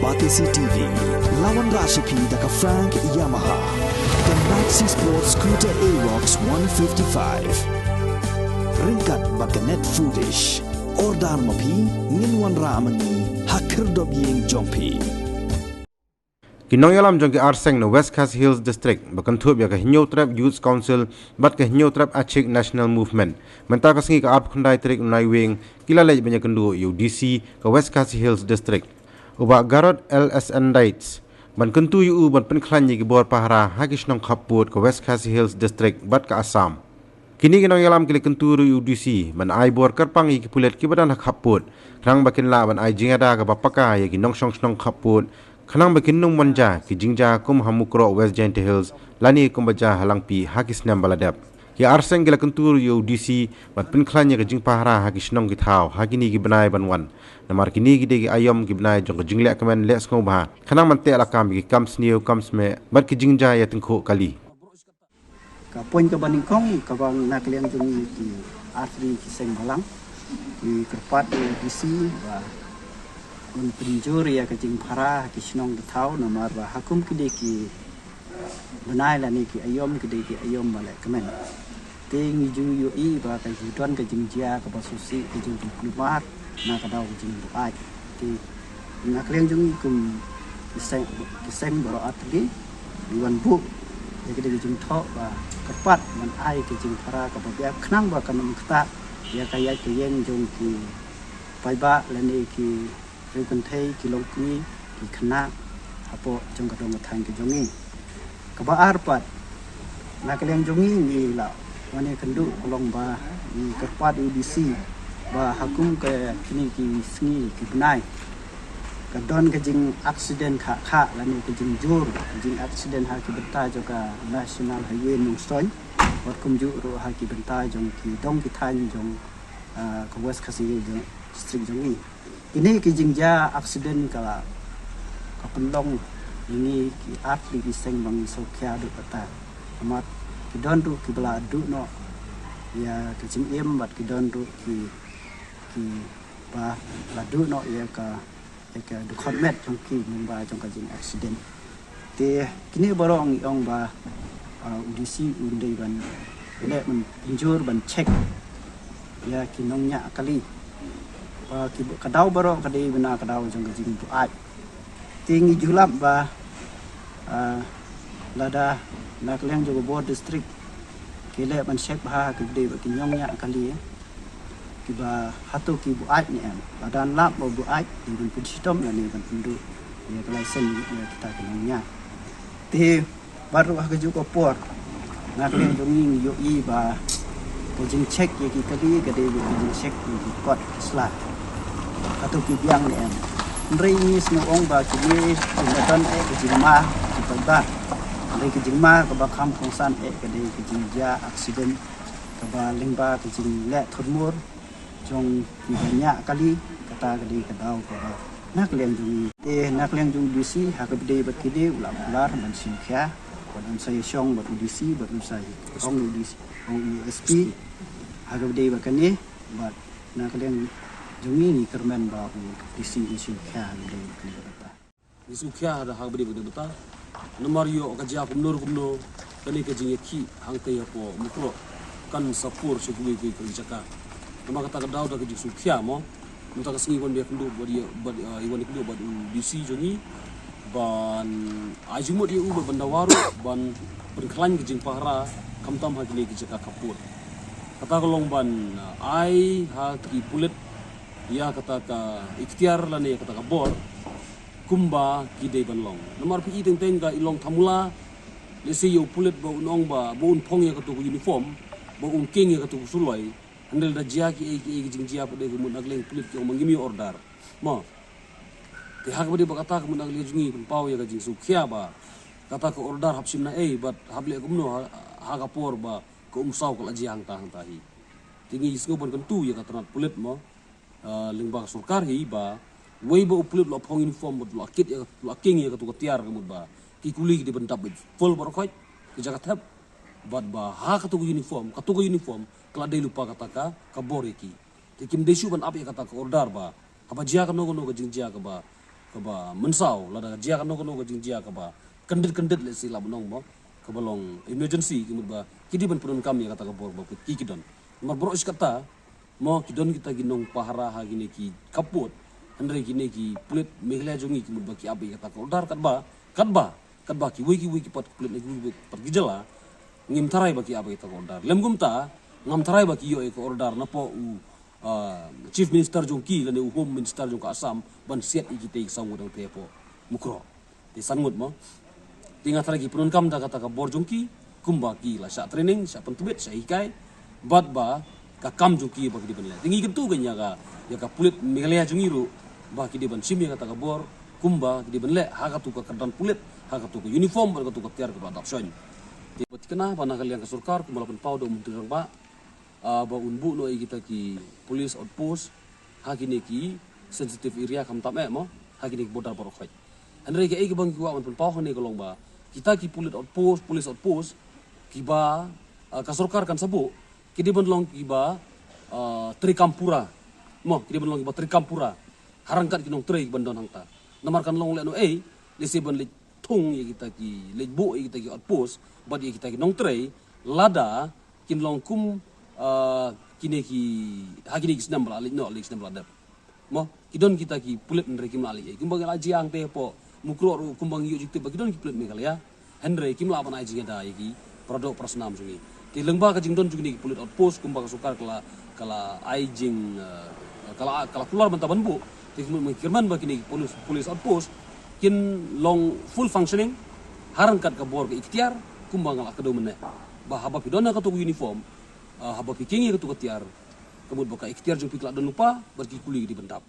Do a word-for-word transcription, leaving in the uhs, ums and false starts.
Batesi T V, la wanrah sha phi da ka Frank Yamaha, ka Maxi Sport Scooter Aerox one fifty-five. Ryngkat bad ka Net Foodish. Order ma phi, ngin wanrah ma ngi ha khyrdop ïing jong phi. Ki nongïalam jong ki arseng na West Khasi Hills District ba kynthup ïa ka Hynñiewtrep Youth Council bad ka Hynñiewtrep Achik National Movement, mynta ka sngi ka arphew khyndai tarik u Naiwieng, ki la leit ban ïakynduh ïa u D C ka West Khasi Hills District, u Bah Garod L S N Dites, ban kyntu ïa u ban pynkhlaiñ ïa ki bor pahara ha ki shnong khappud ka West Khasi Hills District bad ka Assam. Kine ki nongïalam ki la kyntu ruh ïa u D C ban ai bor kyrpang ïa ki pulit kiba don ha khappud, khnang ba kin lah ban ai jingïada kaba paka ïa ki nongshong shnong khappud, khnang ba kin ym wan jia ki jingjia kum ha Mukroh West Jaintia Hills lane kumba jia ha Langpih ha ki snem ba la dep. Ki arseng ki la kyntu ruh ïa u D C ban pynkhlaiñ ïa ka jingpahara ha ki shnong ki thaw ha kine ki bnai ban wan, namar kine ki dei ki aïom ki bnai jong ka jingleh kmen leh sngewbha, khnang ban teh lakam ïa ki kam sniew kam smeh bad ki jingjia ïatyngkhuh kali. Ka point kaba nyngkong kaba na ka liang jong ngi ki artylli ki seng balang, ki kyrpad ïa u D C ba un pynjur ïa ka jingpahara ha ki shnong ki thaw, namar ba ha kum kine ki bnai lane ki aïom ki dei ki aïom ba leh kmen. Te ngi ju ïohi ba ka ju don ka jingjia kaba sngewsih, ka jingkulmar na ka daw ka jingbuaid. Te na ka liang jong ngi kum ki seng, ki seng baroh artylli, ngi wan buh ïa ka dei ka jingthoh ba kyrpad ban ai ka jingpahara kaba biang khnang ba kan ym ktah ïa ka ïaid ka ïeng jong ki paidbah lane ki riewkynthei, ki longkmie, ki khynnah hapoh jong ka dong ka thaiñ ka jong ngi. Kaba ar pat, na ka liang jong ngi ngi la wan ïakynduh ka long ba ngi kyrpad ïa u D C ba ha kum ka kine ki sngi ki bnai ka don ka jing accident kha kha lane ka jingjur ka jing accident ha ki bynta jong ka National Highway Nongstoiñ, bad kumjuh ruh ha ki bynta jong ki dong ki thaiñ jong, ah, ka West Khasi Hills jong, District jong ngi. Kine ki jingjia accident ka la, ka pynlong ïa ngi ki artylli ki seng ba ngi sngewkhia duh katta. Namar ki don ruh kiba la duh noh ïa ka jingim bad ki don ruh ki, kiba la duh noh ïa ka, ïa ka dkhot met jong ki lyngba jong ka jing accident. Te kine baroh ngi ong ba, ah, u D C un dei ban leh ban pynjur ban check ïa ki nongñiah kali. Ba ki, ka daw baroh ka dei bynta ka daw jong ka jingbuaid. Te ngi ju lap ba, ah, lada na ka liang jong ka bor district ki leh ban check bha ha ki dei ba ki nongñiah kali, kiba hato ki buaid ne em. Lada lap ba buaid, dei ban pynshitom lane ban pynduh ïa ka license ïa kita ki nongñiah. Te baroh ha kajuh ka por, na ka liang jong ngi ngi ïohi ba ka jingcheck ïa ki kali ka dei ka jingcheck ïa ki kot ki sla, hato ki biang ne em. Hynrei ngi sngew ong ba kine ki la don eh ka jingma ki paidbah. Hynrei ka jingma kaba kham kongsan eh ka dei ka jingjia accident kaba lyngba ka jingleh thurmur jong kiba ñiah kali, kata ka dei ka daw kaba na ka liang jong ngi. Te na ka liang jong u D C ha kaba dei bad kine u la kular ban shim khia, bad un sa ïashong bad u D C, bad un sa ong u D C, ong u S P ha kaba dei bad kane, bad na ka liang jong ngi ngi kyrmen ba u D C un shim khia ha kaba dei bad kane bad kata. Ngi sngewkhia ha kaba dei bad kata. Namar ïoh ka jia kumno kumno, kane ka jingïakhih hangtei hapoh Mukroh kan sa pur sha kiwei kiwei ki jaka. Namar kata ka daw da ka jingsngewkhia mo. Mynta ka sngi wan ïakynduh bad ïa, bad, ah, wan ïakynduh bad u D C jong ngi ban ai jingmut ïa u bad ban dawa ruh ban pynkhlaiñ ka jingpahara khamtam ha kine ki jaka khappud. Kata ka long ban, ah, ai ha ki pulit ïa kata ka iktiar lane ïa kata ka bor kumba ki dei ban long. Namar phi i teng teng ka i long thamula, lehse ïa u pulit ba un ong ba, ba un phong ïa kato ka uniform, ba un kieng ïa kato ka suloi, hynrei da jia kiei kiei ki jingjia pat de ka mut na ka liang pulit ki ong ba ngim ïoh order. Mo. Te ha kaba dei bad kata ka mut na ka liang jong ngi pynpaw ïa ka jingsngewkhia ba kata ka order hap shim na ei bad hap leh kumno ha, ha ka por ba ka umsaw ka la jia hangta hangta hi. Te ngi sngew ban kyntu ïa ka tnat pulit mo. Ah, lyngba ka sorkar hi ba wei ba u pulit u la phong uniform bad u la kit ïa, u la kieng ïa kato ka tiar ka mut ba ki kuli ki dei ban dap bad full baroh khoit ki jaka thep, bad ba ha kato ka uniform, kato ka uniform ka la dei lypa kata ka, ka bor ïa ki. Te kim dei shuh ban ap ïa kata ka order ba haba jia kano kano ka jingjia kaba, kaba mynsaw, lada ka jia kano kano ka jingjia kaba kyndit kyndit, lehse lah ban ong mo, kaba long emergency, ka mut ba ki dei ban pyndonkam ïa kata ka bor ba ki ki don. Namar baroh shi katta mo, ki don kita ki nongpahara ha kine ki khappud, hynrei kine ki pulit Meghalaya jong ngi, ka mut ba ki ap ïa kata ka order katba, katba, katba kiwei kiwei ki pat pulit na kiwei kiwei pat ki jylla, ngim tharai ba ki ap ïa kata ka order. Lym kumta, ngam tharai ba ki ïoh ïa ka order napoh u, ah, Chief Minister jong ki lane u Home Minister jong ka Assam ban siat ïa kita ki saw ngut hangtei hapoh Mukroh. Te san ngut mo. Te nga tharai ki pyndonkam da kata ka bor jong ki, kumba ki la shah training, shah pyntbit, shah hikai, bad ba ka kam jong ki ba ki dei ban leh. Te ngi kyntu kein ïa ka, ïa ka pulit Meghalaya jong ngi ruh ba ki dei ban shim ïa kata ka bor, kumba ki dei ban leh ha katu ka kyrdan pulit, ha katu ka uniform bad katu ka tiar kaba dap shoiñ. Te ba thikna ba na ka liang ka sorkar, kumba la pynpaw da u Myntri Rangbah, ah, ba un buh noh ïa kita ki police outpost ha kine ki sensitive area, khamtam eh mo, ha kine ki border baroh khoit. Hynrei kaei kaba ngi kwah ban pynpaw hangne ka long ba kita ki police outpost, police outpost kiba, ah, ka sorkar kan sa buh, ki dei ban long kiba, ah, treikam pura mo, ki dei ban long kiba treikam pura ha ryngkat ki nongtrei kiban don hangta. Namar kan long lehnohei, lehse ban leit thung ïa kita ki, leit buh ïa kita ki outpost bad ïa kita ki nongtrei, lada kin long kum, ah, kine ki, ha kine ki snem ba la leit noh, leit snem ba la dep mo, ki don kita ki pulit hynrei kim lah leit. Kumba ngi la jia hangtei hapoh Mukroh ruh, kumba ngi ïoh jingtip ba ki don ki pulit Meghalaya, hynrei kim lah ban ai jingïada ïa ki para doh para snam jong ngi. Te lyngba ka jingdon jong kine ki police outpost, kumba ka sorkar ka la, ka la ai jing, eh, ka la, ka la kular mynta ban buh. Te ngi kyrmen ba kine ki police, police outpost kin long full functioning ha ryngkat ka bor ka iktiar, kumba nga la kdew mynne. Ba haba phi don ha katu ka uniform, eh, haba phi kieng ïa katu ka tiar, ka mut ba ka iktiar jong phi ka la don lypa bad ki kuli ki dei ban dap.